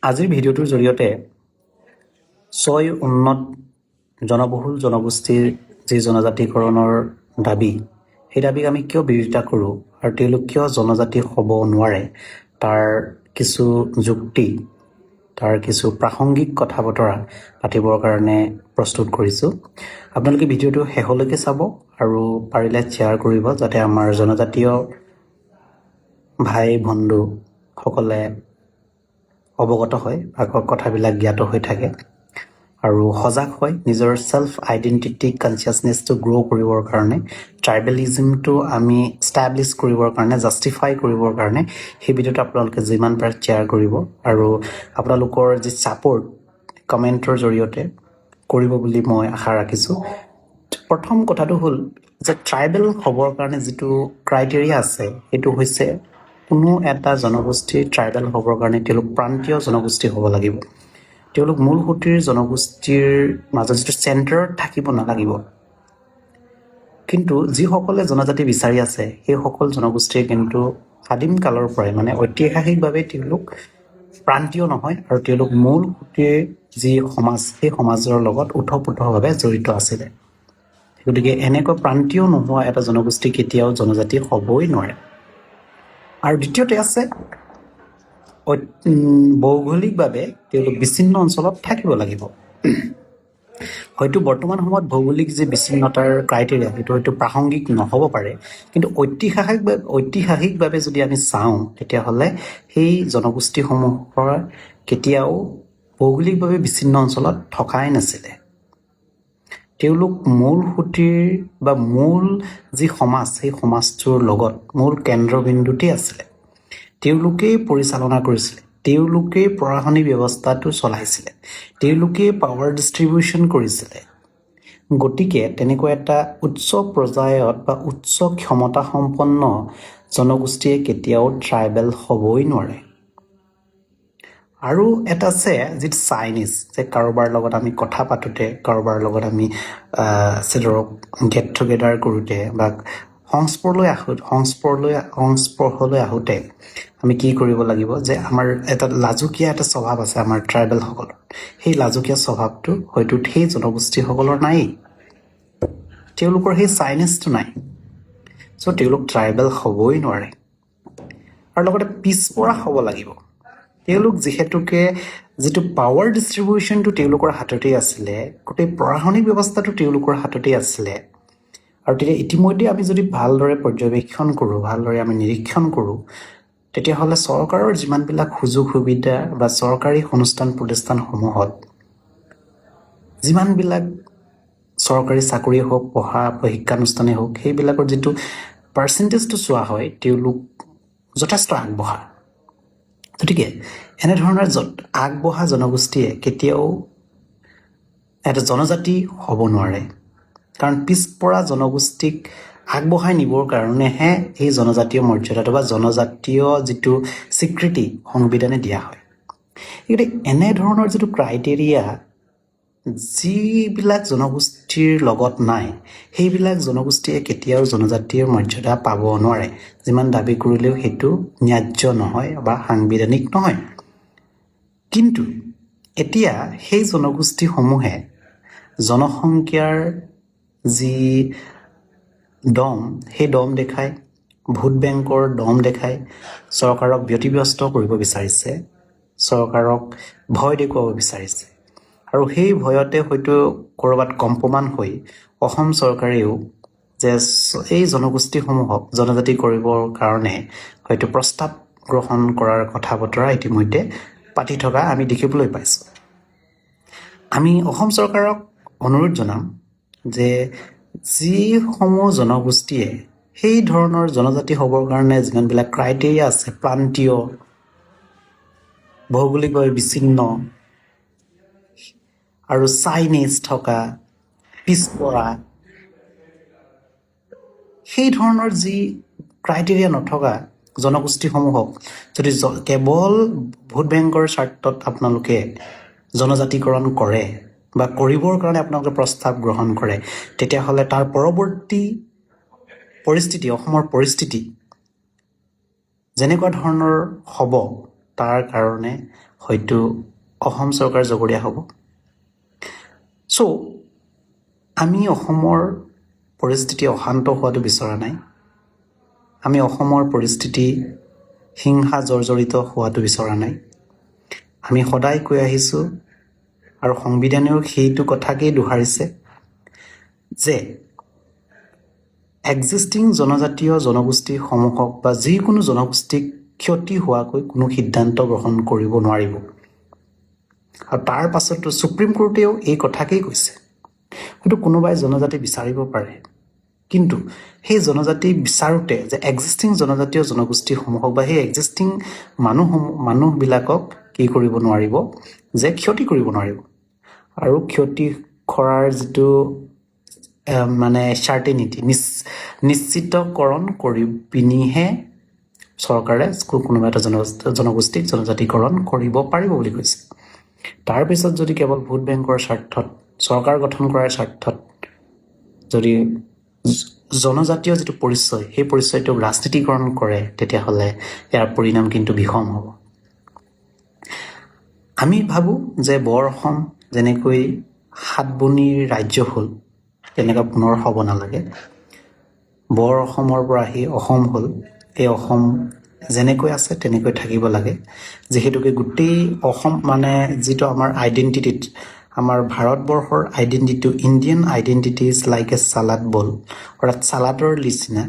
আজিৰ ভিডিঅ'টোৰ জৰিয়তে ছয় উন্নত জনবহুল জনগোষ্ঠীৰ যি জনজাতিকৰণৰ দাবী, সেই দাবীক আমি কিয় বিৰোধিতা কৰোঁ আৰু তেওঁলোক কিয় জনজাতি হ'ব নোৱাৰে, তাৰ কিছু যুক্তি, তাৰ কিছু প্ৰাসংগিক কথা বতৰা পাতিবৰ কাৰণে প্ৰস্তুত কৰিছোঁ। আপোনালোকে ভিডিঅ'টো শেষলৈকে চাব আৰু পাৰিলে শ্বেয়াৰ কৰিব, যাতে আমাৰ জনজাতীয় ভাই বন্ধুসকলে অৱগত হয় বা কথাবিলাক জ্ঞাত হৈ থাকে আৰু সজাগ হয় নিজৰ ছেল্ফ আইডেণ্টিটি কনচিয়াছনেছটো গ্ৰ' কৰিবৰ কাৰণে, ট্ৰাইবেলিজিমটো আমি ষ্টাব্লিছ কৰিবৰ কাৰণে, জাষ্টিফাই কৰিবৰ কাৰণে। সেই ভিডিঅ'টো আপোনালোকে যিমান পাৰে শ্বেয়াৰ কৰিব আৰু আপোনালোকৰ যি ছাপৰ্ট কমেণ্টৰ জৰিয়তে কৰিব বুলি মই আশা ৰাখিছোঁ। প্ৰথম কথাটো হ'ল যে ট্ৰাইবেল হ'বৰ কাৰণে যিটো ক্ৰাইটেৰিয়া আছে, সেইটো হৈছে কোনো এটা জনগোষ্ঠীৰ ট্ৰাইবেল হ'বৰ কাৰণে তেওঁলোক প্ৰান্তীয় জনগোষ্ঠী হ'ব লাগিব। তেওঁলোক মূল সুঁতিৰ জনগোষ্ঠীৰ মাজত যিটো চেণ্টাৰত থাকিব নালাগিব। কিন্তু যিসকলে জনজাতি বিচাৰি আছে, সেইসকল জনগোষ্ঠীয়ে কিন্তু আদিম কালৰ পৰাই, মানে ঐতিহাসিকভাৱে তেওঁলোক প্ৰান্তীয় নহয় আৰু তেওঁলোক মূল সুঁতিৰ যি সমাজ, সেই সমাজৰ লগত ওতঃপ্ৰোতভাৱে জড়িত আছিলে। গতিকে এনেকৈ প্ৰান্তীয় নোহোৱা এটা জনগোষ্ঠী কেতিয়াও জনজাতি হ'বই নোৱাৰে। আৰু দ্বিতীয়তে আছে ভৌগোলিকভাৱে তেওঁলোক বিচ্ছিন্ন অঞ্চলত থাকিব লাগিব। হয়তো বৰ্তমান সময়ত ভৌগোলিক যি বিচ্ছিন্নতাৰ ক্ৰাইটেৰিয়া, সেইটো হয়তো প্ৰাসংগিক নহ'ব পাৰে, কিন্তু ঐতিহাসিকভাৱে যদি আমি চাওঁ, তেতিয়াহ'লে সেই জনগোষ্ঠীসমূহৰ কেতিয়াও ভৌগোলিকভাৱে বিচ্ছিন্ন অঞ্চলত থকাই নাছিলে। তেওঁলোক মূল সুঁতিৰ বা মূল যি সমাজ, সেই সমাজটোৰ লগত মূল কেন্দ্ৰবিন্দুতেই আছিলে। তেওঁলোকেই পৰিচালনা কৰিছিলে, তেওঁলোকেই প্ৰশাসনিক ব্যৱস্থাটো চলাইছিলে, তেওঁলোকেই পাৱাৰ ডিষ্ট্ৰিবিউশ্যন কৰিছিলে। গতিকে তেনেকুৱা এটা উচ্চ পৰ্যায়ত বা উচ্চ ক্ষমতাসম্পন্ন জনগোষ্ঠীয়ে কেতিয়াও ট্ৰাইবেল হ'বই নোৱাৰে। আৰু এটা আছে যিটো চাইনিজ, যে কাৰোবাৰ লগত আমি কথা পাতোঁতে, কাৰোবাৰ লগত আমি ধৰক গেট টুগেডাৰ কৰোঁতে বা সংস্পৰ্শলৈ আহোঁতে আমি কি কৰিব লাগিব যে আমাৰ এটা লাজুকীয়া এটা স্বভাৱ আছে আমাৰ ট্ৰাইবেলসকলৰ। সেই লাজুকীয়া স্বভাৱটো হয়তো সেই জনগোষ্ঠীসকলৰ নায়েই। তেওঁলোকৰ সেই চাইনেছটো নাই। চ' তেওঁলোক ট্ৰাইবেল হ'বই নোৱাৰে। আৰু লগতে পিছপৰা হ'ব লাগিব। তেওঁলোক যিহেতুকে যিটো পাৱাৰ ডিষ্ট্ৰিবিউশ্যনটো তেওঁলোকৰ হাততেই আছিলে, গোটেই প্ৰশাসনিক ব্যৱস্থাটো তেওঁলোকৰ হাততেই আছিলে। আৰু তেতিয়া ইতিমধ্যে আমি যদি ভালদৰে পৰ্যবেক্ষণ কৰোঁ, ভালদৰে আমি নিৰীক্ষণ কৰোঁ, তেতিয়াহ'লে চৰকাৰৰ যিমানবিলাক সুযোগ সুবিধা বা চৰকাৰী অনুষ্ঠান প্ৰতিষ্ঠানসমূহত যিমানবিলাক চৰকাৰী চাকৰিয়ে হওক, পঢ়া শিক্ষানুষ্ঠানেই হওক, সেইবিলাকৰ যিটো পাৰ্চেণ্টেজটো চোৱা হয়, তেওঁলোক যথেষ্ট আগবঢ়া। গতিকে এনেধৰণৰ আগবঢ়া জনগোষ্ঠীয়ে কেতিয়াও এটা জনজাতি হ'ব নোৱাৰে, কাৰণ পিছপৰা জনগোষ্ঠীক আগবঢ়াই নিবৰ কাৰণেহে এই জনজাতীয় মৰ্যাদাটো বা জনজাতীয় যিটো স্বীকৃতি সংবিধানে দিয়া হয়। গতিকে এনেধৰণৰ যিটো ক্ৰাইটেৰিয়া যিবিলাক জনগোষ্ঠীৰ লগত নাই, সেইবিলাক জনগোষ্ঠীয়ে কেতিয়াও জনজাতীয় মৰ্যাদা পাব নোৱাৰে। যিমান দাবী কৰিলেও সেইটো ন্যায্য নহয় বা সাংবিধানিক নহয়। কিন্তু এতিয়া সেই জনগোষ্ঠীসমূহে জনসংখ্যাৰ যি দম, সেই দম দেখাই, ভোট বেংকৰ দম দেখাই চৰকাৰক ব্যতিব্যস্ত কৰিব বিচাৰিছে, চৰকাৰক ভয় দেখুৱাব বিচাৰিছে। আৰু সেই ভয়তে হয়তো ক'ৰবাত কম্পমান হৈ অসম চৰকাৰেও যে এই জনগোষ্ঠীসমূহক জনজাতি কৰিবৰ কাৰণে হয়তো প্ৰস্তাৱ গ্ৰহণ কৰাৰ কথা বতৰা ইতিমধ্যে পাতি থকা আমি দেখিবলৈ পাইছোঁ। আমি অসম চৰকাৰক অনুৰোধ জনাম যে যিসমূহ জনগোষ্ঠীয়ে সেই ধৰণৰ জনজাতি হ'বৰ কাৰণে যিমানবিলাক ক্ৰাইটেৰিয়া আছে, প্ৰান্তীয়, ভৌগোলিকভাৱে বিচ্ছিন্ন আৰু চাইনিজ থকা, পিছপৰা, সেই ধৰণৰ যি ক্ৰাইটেৰিয়া নথকা জনগোষ্ঠীসমূহক যদি কেৱল ভোট বেংকৰ স্বাৰ্থত আপোনালোকে জনজাতিকৰণ কৰে বা কৰিবৰ কাৰণে আপোনালোকে প্ৰস্তাৱ গ্ৰহণ কৰে, তেতিয়াহ'লে তাৰ পৰৱৰ্তী পৰিস্থিতি, অসমৰ পৰিস্থিতি যেনেকুৱা ধৰণৰ হ'ব, তাৰ কাৰণে হয়তো অসম চৰকাৰ জগৰীয়া হ'ব। চ' আমি অসমৰ পৰিস্থিতি অশান্ত হোৱাটো বিচৰা নাই। আমি অসমৰ পৰিস্থিতি হিংসা জৰ্জৰিত হোৱাটো বিচৰা নাই। আমি সদায় কৈ আহিছোঁ আৰু সংবিধানেও সেইটো কথাকেই দোহাৰিছে যে এক্সিষ্টিং জনজাতীয় জনগোষ্ঠীসমূহক বা যিকোনো জনগোষ্ঠীক ক্ষতি হোৱাকৈ কোনো সিদ্ধান্ত গ্ৰহণ কৰিব নোৱাৰিব। আৰু তাৰ পাছতো ছুপ্ৰিম কোৰ্টেও এই কথাকেই কৈছে। হয়তো কোনোবাই জনজাতি বিচাৰিব পাৰে, কিন্তু সেই জনজাতি বিচাৰোঁতে যে এক্সিষ্টিং জনজাতীয় জনগোষ্ঠীসমূহক বা সেই এক্সিষ্টিং মানুহসমূহ, মানুহবিলাকক কি কৰিব নোৱাৰিব যে ক্ষতি কৰিব নোৱাৰিব। আৰু ক্ষতি কৰাৰ যিটো মানে চাৰ্টেনিটি, নিশ্চিতকৰণ কৰি পিনিহে চৰকাৰে কোনোবা এটা জনগোষ্ঠীক জনজাতিকৰণ কৰিব পাৰিব বুলি কৈছে। তাৰপিছত যদি কেৱল ভোট বেংকৰ স্বাৰ্থত, চৰকাৰ গঠন কৰাৰ স্বাৰ্থত যদি জনজাতীয় যিটো পৰিচয়, সেই পৰিচয়টোক ৰাজনীতিকৰণ কৰে, তেতিয়াহ'লে ইয়াৰ পৰিণাম কিন্তু বিষম হ'ব। আমি ভাবোঁ যে বৰ অসম যেনেকৈ সাতবনীৰ ৰাজ্য হ'ল, তেনেকুৱা পুনৰ হ'ব নালাগে। বৰ অসমৰ পৰা আহি অসম হ'ল। এই অসম যেনেকৈ আছে তেনেকৈ থাকিব লাগে, যিহেতুকে গোটেই অসম মানে যিটো আমাৰ আইডেণ্টিটিত, আমাৰ ভাৰতবৰ্ষৰ আইডেণ্টিটিটো, Indian identity is like a salad bowl, অৰ্থাৎ চালাডৰ নিচিনা।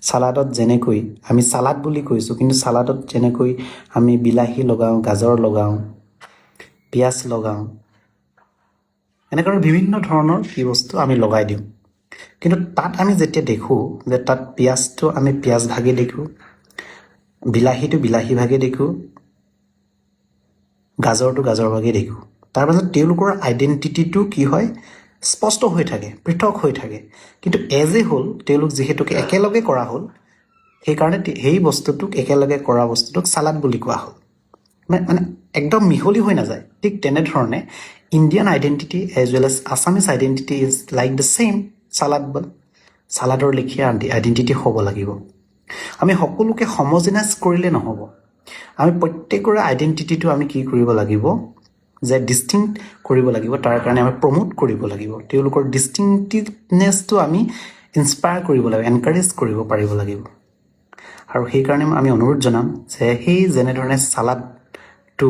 চালাডত যেনেকৈ আমি চালাড বুলি কৈছোঁ, কিন্তু চালাডত যেনেকৈ আমি বিলাহী লগাওঁ, গাজৰ লগাওঁ, পিঁয়াজ লগাওঁ, এনেকৈ বিভিন্ন ধৰণৰ কি বস্তু আমি লগাই দিওঁ, কিন্তু তাত আমি যেতিয়া দেখোঁ যে তাত পিঁয়াজটো আমি পিঁয়াজ ভাগে দেখোঁ, বিলাহীটো বিলাহী ভাগে দেখোঁ, গাজৰটো গাজৰ ভাগে দেখোঁ, তাৰপাছত তেওঁলোকৰ আইডেণ্টিটিটো কি হয়, স্পষ্ট হৈ থাকে, পৃথক হৈ থাকে। কিন্তু এজ এ হ'ল তেওঁলোক যিহেতুকে একেলগে কৰা হ'ল, সেইকাৰণে সেই বস্তুটোক, একেলগে কৰা বস্তুটোক চালাড বুলি কোৱা হ'ল। মানে একদম মিহলি হৈ নাযায়। ঠিক তেনেধৰণে Indian identity as well as Assamese identity is like the same salad bowl. চালাডৰ লেখীয়া আইডেণ্টিটি হ'ব লাগিব। আমি সকলোকে হোমোজেনাইজ কৰিলে নহ'ব। আমি প্ৰত্যেকৰে আইডেণ্টিটিটো আমি কি কৰিব লাগিব যে ডিষ্টিংক্ট কৰিব লাগিব। তাৰ কাৰণে আমি প্ৰমোট কৰিব লাগিব। তেওঁলোকৰ ডিষ্টিংটিভনেছটো আমি ইনস্পায়াৰ কৰিব লাগিব, এনকাৰেজ কৰিব পাৰিব লাগিব। আৰু সেইকাৰণে আমি অনুৰোধ জনাম যে সেই যেনেধৰণে চালাডটো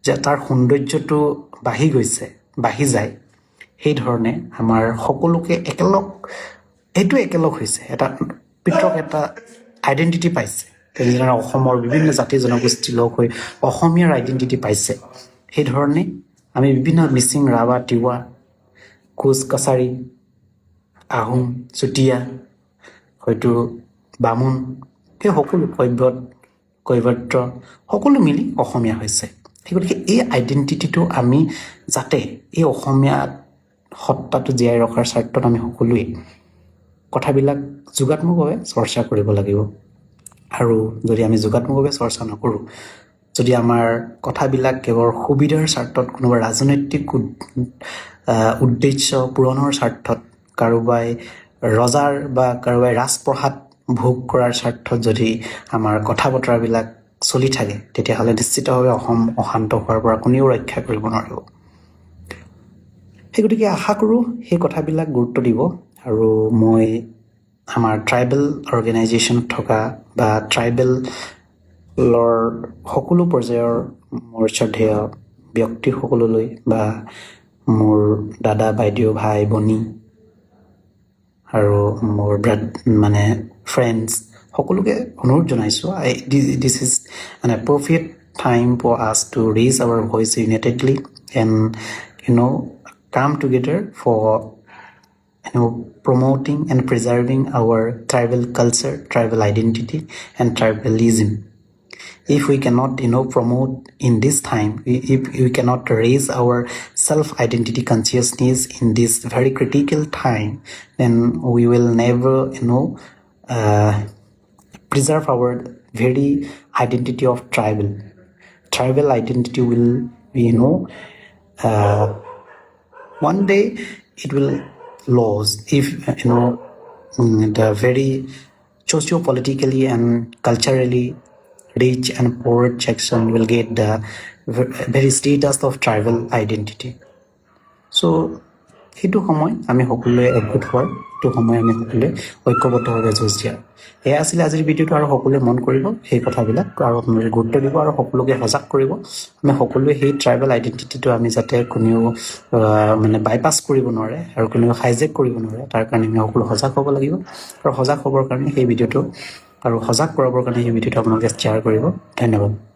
যে তাৰ সৌন্দৰ্যটো বাঢ়ি গৈছে, বাঢ়ি যায়, সেইধৰণে আমাৰ সকলোকে একেলগ, এইটো একেলগ হৈছে, এটা পৃথক এটা আইডেণ্টিটি পাইছে। তেনেধৰণে অসমৰ বিভিন্ন জাতি জনগোষ্ঠী লগ হৈ অসমীয়াৰ আইডেণ্টিটি পাইছে, সেইধৰণে আমি বিভিন্ন মিচিং, ৰাভা, তিৱা, কোচ কছাৰী, আহোম, চুতীয়া, হয়তো বামুণ, সেই সকলো কৈৱত, কৈৱৰ্ত সকলো মিলি অসমীয়া হৈছে। সেই গতিকে এই আইডেণ্টিটিটো আমি যাতে এই অসমীয়া সত্তাটো জীয়াই ৰখাৰ স্বাৰ্থত আমি সকলোৱে কথাবিলাক যোগাত্মকভাৱে চৰ্চা কৰিব লাগিব। আৰু যদি আমি যোগাত্মকভাৱে চৰ্চা নকৰোঁ, যদি আমাৰ কথাবিলাক কেৱল সুবিধাৰ স্বাৰ্থত, কোনোবা ৰাজনৈতিক উদ্দেশ্য পূৰণৰ স্বাৰ্থত, কাৰোবাই ৰজাৰ বা কাৰোবাই ৰাজপ্ৰসাদ ভোগ কৰাৰ স্বাৰ্থত যদি আমাৰ কথা বতৰাবিলাক চলি থাকে, তেতিয়াহ'লে নিশ্চিতভাৱে অসম অশান্ত হোৱাৰ পৰা কোনেও ৰক্ষা কৰিব নোৱাৰিব। সেই গতিকে আশা কৰোঁ সেই কথাবিলাক গুৰুত্ব দিব। আৰু মই আমাৰ ট্ৰাইবেল অৰ্গেনাইজেশ্যনত থকা বা ট্ৰাইবেলৰ সকলো পৰ্যায়ৰ মোৰ শ্ৰদ্ধেয় ব্যক্তিসকললৈ বা মোৰ দাদা, বাইদেউ, ভাই ভনী আৰু মোৰ ব্ৰাদ মানে ফ্ৰেণ্ডছ সকলোকে অনুৰোধ জনাইছোঁ, this is an appropriate time for us to raise our voice unitedly and come together for promoting and preserving our tribal culture, tribal identity and tribalism. If we cannot promote in this time, if we cannot raise our self identity consciousness in this very critical time, then we will never preserve our very identity of tribal. Tribal identity will be one day it will lose if the very socio-politically and culturally Rich and poor section will get the very status of tribal identity. So সেইটো সময় আমি সকলোৱে একগোট হোৱাৰ, সেইটো সময় আমি সকলোৱে ঐক্যবদ্ধভাৱে যুঁজ দিয়াৰ। এয়া আছিলে আজিৰ ভিডিঅ'টো। আৰু সকলোৱে মন কৰিব সেই কথাবিলাক আৰু আপোনালোকে গুৰুত্ব দিব আৰু সকলোকে সজাগ কৰিব। আমি সকলোৱে সেই ট্ৰাইবেল আইডেণ্টিটিটো আমি যাতে কোনেও মানে বাইপাছ কৰিব নোৱাৰে আৰু কোনেও হাইজেক কৰিব নোৱাৰে, তাৰ কাৰণে আমি সকলো সজাগ হ'ব লাগিব। আৰু সজাগ হ'বৰ কাৰণে সেই ভিডিঅ'টো আৰু সজাগ কৰাবৰ কাৰণে সেই ভিডিঅ'টো আপোনালোকে শ্বেয়াৰ কৰিব। ধন্যবাদ।